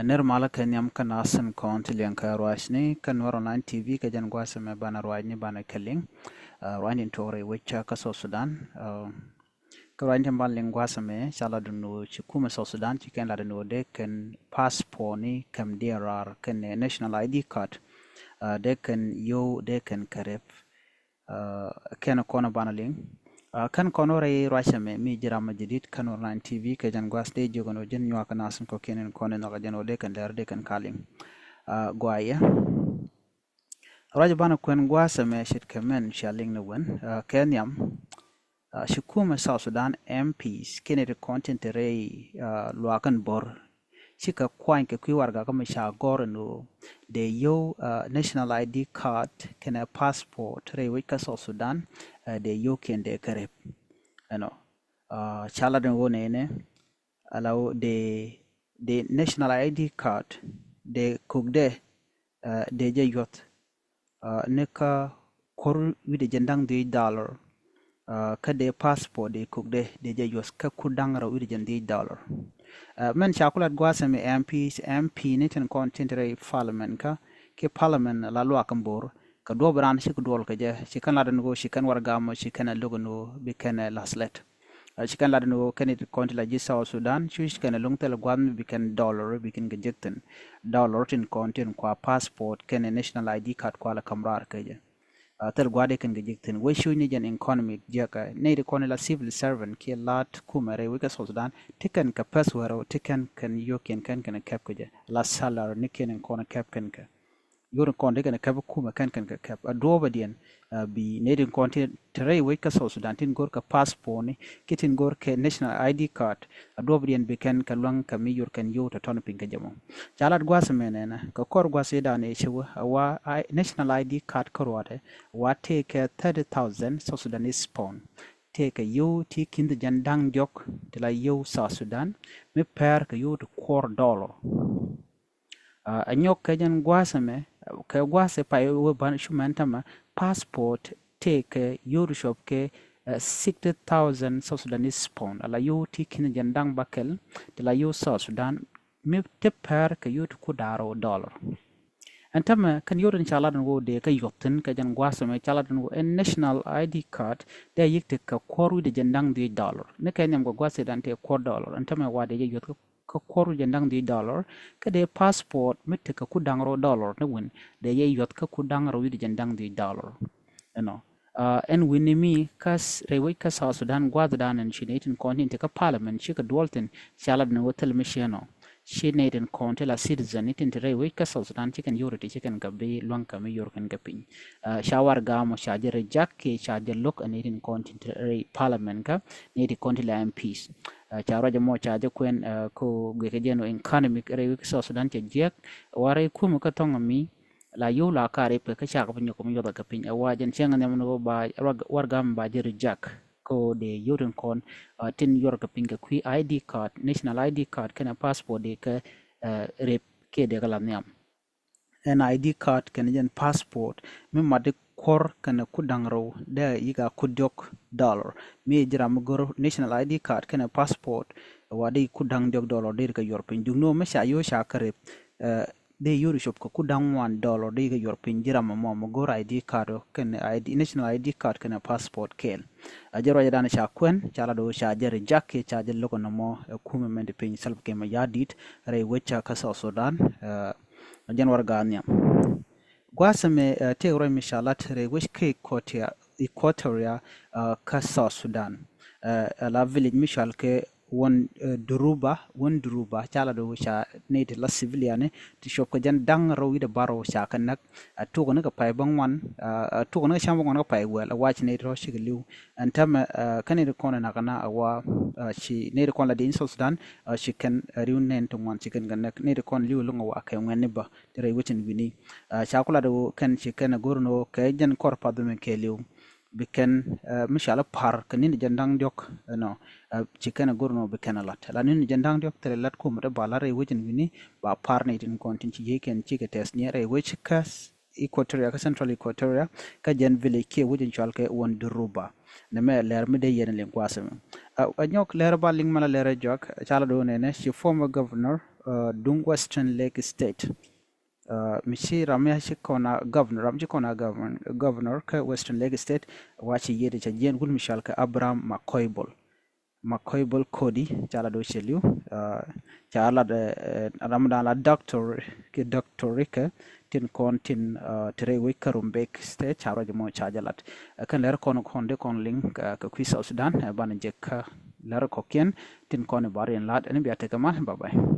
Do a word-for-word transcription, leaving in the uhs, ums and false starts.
Ner malä kɛ nhiam kä nasin kɔn ti liɛŋ kɛ ruacni kä Nuɛr Online T V kɛ jɛn gua̱a̱th ɛmɛ banɛ ruacni banɛ kɛ liŋ. Ruacni tuɔk rɛy wec kä South Sudan. Kä ruacni tin ban liŋ gua̱a̱th ɛmɛ ca lat dun wä ci kumɛ South Sudan ci kɛn lat dun wä dee kɛn passport ni kɛm diɛn raar kɛn national I D card. Dee kɛn yow dee kɛn kɛ rep. Kɛn kɔn banɛ liŋ. Kɛn kɔn wä rɛy ruac ɛmɛ mi ji̱ ram mi jadid kɛn Online T V kɛ jɛn gua̱a̱th dee jiök ɛn wä jɛn nyuak kɛ nasin kɔ̱kiɛn in kɔn in nhɔk jɛn wä dee kɛn lɛr dee kɛn ka liŋ. Guayɛ ruac banɛ kuɛn gua̱a̱th ɛmɛ ce̱tkɛ mɛn cia liŋ ni wen kɛ nhiam. Ci kumɛ South Sudan M Ps kɛn ti kɔn tin te rɛy luaak in bo̱r. Cikɛ kuany kɛ kui̱ warɛgak mi ca gɔr ɛn ɣöö dee yio̱w national I D card kɛnɛ passport rɛy wec kä South Sudan. Dee yio̱wkiɛn dee kɛ rep ɛnɔ. Ca lat ɛn ɣöö nɛnɛ ala ɣöö dee dee national I D card dee kokdɛ dee jɛ yuɔth ni kä kuɔr wi̱cdɛ jɛn da̱ŋ dhiec dollar. Kä dee passport dee kokdɛ dee jɛ yuɔth kä kur da̱ŋ rɛw wi̱cdɛ jɛn dhiec dollar. Mɛn ca ku lat gua̱a̱th ɛmɛ M P, M P ni tin kɔn tin te rɛy parliament kä kiɛ parliament la luak in bo̱r kɛ duɔ̱ɔ̱p ran ci kɛ duɔl kɛ jɛ ci kɛn lat in ɣöö ci kɛn warɛgak mɔ ci kɛn ɛ lo̱k in ɣöö bi kɛn ɛ lath lɛt. Ci kɛn lat ni ɣöö kɛn it kɔn ti la ji̱ South Sudan cu ci kɛn luŋ thil gua̱th mi bi kɛn dollar bi kɛn kɛ jek thi̱n. Dollar tin kɔn tin kua passport kɛn national I D card kua la ka̱m raar kecɛ. Thil gua̱th di kɛn kɛ jek thi̱n wec cuc ni jɛn economic jiäkä nɛy ti kɔn ti la civil servant kiɛ lat kumɛ rɛy wec kä South Sudan ti kɛn kɛ pɛth wärä ti kɛn kɛn yio̱kiɛn kɛn kɛn kɛp kecɛ la salary ni kɛn in kɔn kɛp kɛn kɛ. Yio̱w tin kɔn ti kɛn kɛp kumɛ kɛn kɛn kɛ kɛp a duɔ̱ɔ̱pä diɛn. Bi nɛy tin kɔn ti te rɛy wec kä South Sudan tin go̱r kɛ passport ni ki tin go̱r kɛ national I D card a duɔ̱ɔ̱pä diɛn bi kɛn kɛ luäŋ kɛ mi yor kɛn yio̱w tɔ̱tɔ̱n piny kɛ jɛ mɔ. Ca lat gua̱a̱th mɛ nɛnɛ kɛ kɔr gua̱a̱th i̱ da̱a̱n i̱ cɛ wä a wa national I D card kä ruaatɛ wa tëë kɛ thirty thousand South Sudanese pound. Tëë kɛ yio̱w ti ki̱n ti jɛn da̱ŋ diɔ̱k ti la yio̱w South Sudan mi pɛr kɛ yio̱w ti kuɔr dollar. Ɛ nyɔk kɛ jɛn gua̱a̱th ɛmɛ kɛ gua̱a̱th ɛ pay wee ban cu mɛn tämɛ passport tëë kɛ yio̱w ti cuɔp kɛ sixty thousand South Sudanese pound ala yio̱w ti ki̱n jɛn da̱ŋ bakɛl ti la yio̱w South Sudan mi te pɛr kɛ yio̱w ti ku da̱r wä dollar. Ɛn tämɛ kɛn yio̱w tin ca lat in wä dee kä yuɔth thi̱n kɛ jɛn gua̱a̱th ɛmɛ ca lat in wä ɛn national I D card dee yik ti kɛ kuɔr wi̱cdɛ jɛn da̱ŋ dhiec dollar ni kɛ nhiam kɛ gua̱a̱th i̱ da̱a̱n tëë kuɔr dollar ɛn tämɛ wa dee jɛ yuɔth kä kä kuɔr wi̱cdɛ jɛn da̱ŋ dhiec dollar kä dee passport mi tekɛ ku da̱ŋ rɛw dollar ni win dee yɛ yuɔth kä ku da̱ŋ rɛw wi̱cdɛ jɛn da̱ŋ dhiec dollar. Ɛnɔ ɛn wi̱ni mi kä rɛy wec kä South Sudan gua̱a̱th da̱a̱n ɛn ci nɛy tin kɔn tin tekɛ parliament cikɛ duɔl thi̱n ca lat ni wä thil mi ciɛnɔ. Ci nɛy tin kɔn ti la citizen ni tin te rɛy wec kä South Sudan cikɛn yori ti cikɛn kɛ bi luaŋ kɛ mi yor kɛn kɛ piny. Ca warɛgak mɔ ca jɛ reject kiɛ ca jɛ lo̱k ɛn nɛy tin kɔn tin te rɛy parliament kä nɛy tin kɔn ti la M Ps. Ca ruac ɛmɔ ca jɛ kuɛn kä guikɛ jɛn ɔ economy rɛy wec kä South Sudan cɛ jiɛk wa rɛy kumɛ kä thɔŋ mi la yio̱w la kar ipɛ kä cakɛ bi nyɔk mi yuɔth kɛ piny ɛ wa jɛn cɛŋ nhiam ni ba warɛgak mi ba jɛ reject. Kä dee yio̱w tin kɔn tin yuɔr kɛ piny kɛ kui̱ I D card, national I D card kɛnɛ passport dee kɛ rep kiɛ dee kɛ la nhiam. Ɛn I D card kɛnɛ jɛn passport mi mat di kuɔr kɛnɛ ku da̱ŋ rɛw dee yik a ku diɔk dollar. Mi ji̱ ram mi go̱r national I D card kɛnɛ passport wa dee ku da̱ŋ diɔk dollar dee kɛ yuɔr piny duk ni wä mi ca yio̱w ca kɛ rep. Dee yio̱w di cop kɛ ku da̱ŋ ŋuan dollar dee kɛ yuɔr piny ji̱ ram mɔ mɔ go̱r I D card kɛnɛ I D national I D card kɛnɛ passport kɛɛl. A jɛ ruacɛ dan ca kuɛn ca la do̱ ca jɛ reject kiɛ ca jɛ lo̱k nɔmɔ ɛ kumɛ mɛn di piny Salva Kiir Mayardit rɛy wec kä South Sudan. A jɛn warɛgak nhiam. Gua̱a̱th ɛmɛ tëëk ruac mi ca lat rɛy wec kä Equatoria, Equatoria kä South Sudan. Ɛ la village mi cɔal kɛ Wän Duruba, Wän Duruba ca la do̱ ca nɛy ti la civilian ti cuɔp kɛ jɛn da̱ŋ rɛw wi̱cdɛ bärɔw ca kɛ näk. A tuɔk ni kɛ pay bä ŋuan, a tuɔk ni kɛ cäŋ bä ŋuan kɛ pay wäl a wac nɛy ti rɔ̱ cikɛ li̱w. Ɛn täämɛ kä nɛy ti kɔn ɛ nakä na a wa ci nɛy ti kɔn la dieny South Sudan ci kɛn ri̱w nɛn ti ŋuan ci kɛn kɛ näk nɛy ti kɔn li̱w lo̱ŋ a wa kɛ ŋuɛ̈tni bä. Ti rɛy wecin wi̱ni ca ku lat ɣöö kɛn ci kɛn a go̱r ni ɣöö kɛ jɛn kɔr path mi kɛɛliw bi kɛn mi cɔal i̱ pa̱r kɛ ni̱n jɛn da̱ŋ diɔ̱k ɛnɔ. Ci kɛn a go̱r ni ɣöö bi kɛn a lat la ni̱n jɛn da̱ŋ diɔ̱k thilɛ lat kumɛ ti ba lat rɛy wecin wi̱ni ba pa̱r ni tin kɔn tin ci jiey kɛn cikɛ tɛth ni rɛy wec kä Equatoria kä Central Equatoria kä jɛn village kiɛ wec in cɔal kɛ Wän Duruba. Nɛmɛ lɛr mi dee yɛn liŋ gua̱a̱th ɛmɛ. A nyɔk lɛr ba liŋ mɛ la lɛr ɛ jɔak ca la do̱n nɛnɛ ci former governor duŋ Western Lake State. Mi ci ram mi ci kɔn a governor, ram ci kɔn a governor kä Western Lake State, wa ci yiëëdɛ ca jiɛn wut mi cɔal kɛ Abraham McCoy Bol. McCoy Bol Cody ca lat wä cɛ li̱w, ca lat ram dan la doctor ki doctor rikɛ tin kɔn tin ti rɛy wec kä Rumbek State ca ruac mɔ ca jɛ lat. Kɛn lɛr kɔn kɔn di kɔn liŋ kɛ kui̱ South Sudan, banɛ jɛ kä lɛr kɔkiɛn tin kɔn i̱ bar yɛn lat ɛn bia tekɛ mal. Bye bye.